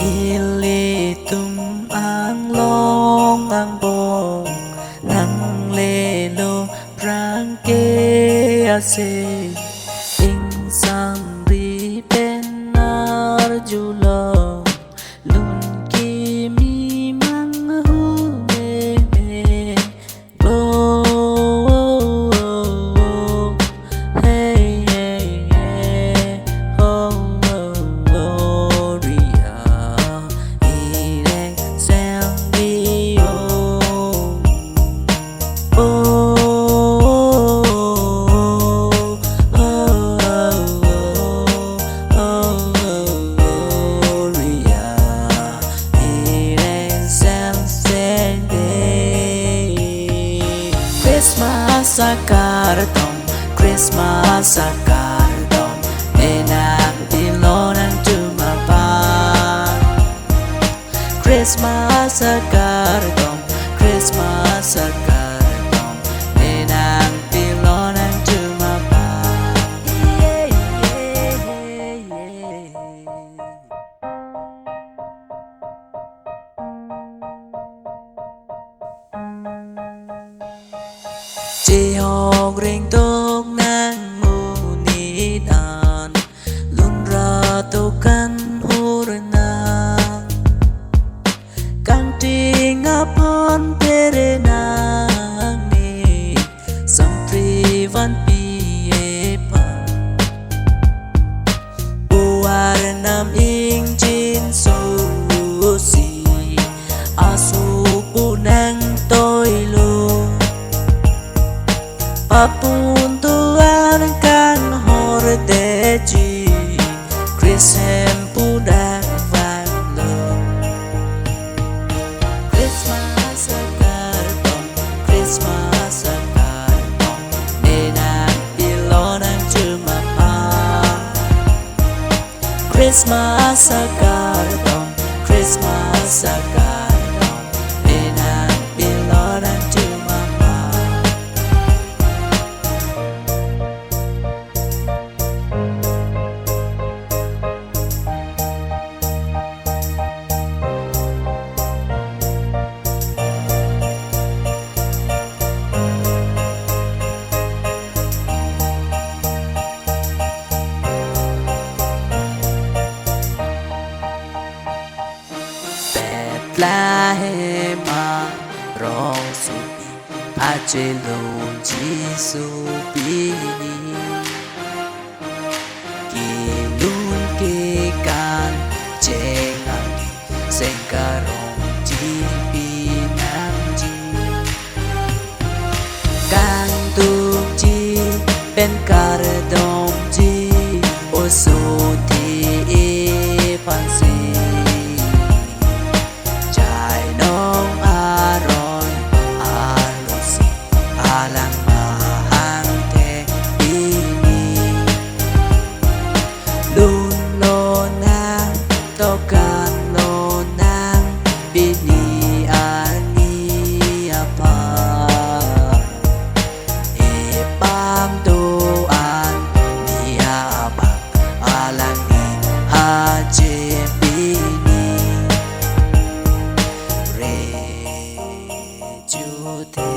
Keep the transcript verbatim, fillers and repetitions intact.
Ilitum anglong angbong nanglelo prangke ase, ingsamri pen arjulong, lun kimi manghu meme. Oh, oh, oh, oh. Hey, hey, hey. Oh, oh, oh, Ria. Ireng seng di, oh. Oh, oh, oh, oh, oh, oh, Ria. Ireng seng seng de. Christmas akardom, Christmas akardom, ne nangpilo nangtum aphan. Christmas akardom, Christmas akardom, ne nangpilo nangtum aphan. Yeah, yeah, yeah, yeah. Chehok ringtok nang monit an, lun ra tokan hur nang, kangting aphan phere nang ne, sangtri vanpi ephan. Puar nam ingjinso si, asu punang toilo. Papuntuan kanghor detji, Christmas punang vanlo. Christmas akardom, Christmas akardom, ne nangpilo nangtum aphan. Christmas akardom, Christmas akardom, ne nangpilo nangtum aphan. Bethlehem arong sopi, achelong Jisu pini. Kelun kekan cheng-ang, seng karongji pinangji. Kangtungji pen kardomji, oso the ephansi. Chainong aroi alusi, alang mahang the pini. Lun lonang, tokan lonang, pini arni aphan. Epam doan ni abang, alangli aje pini. Reju the.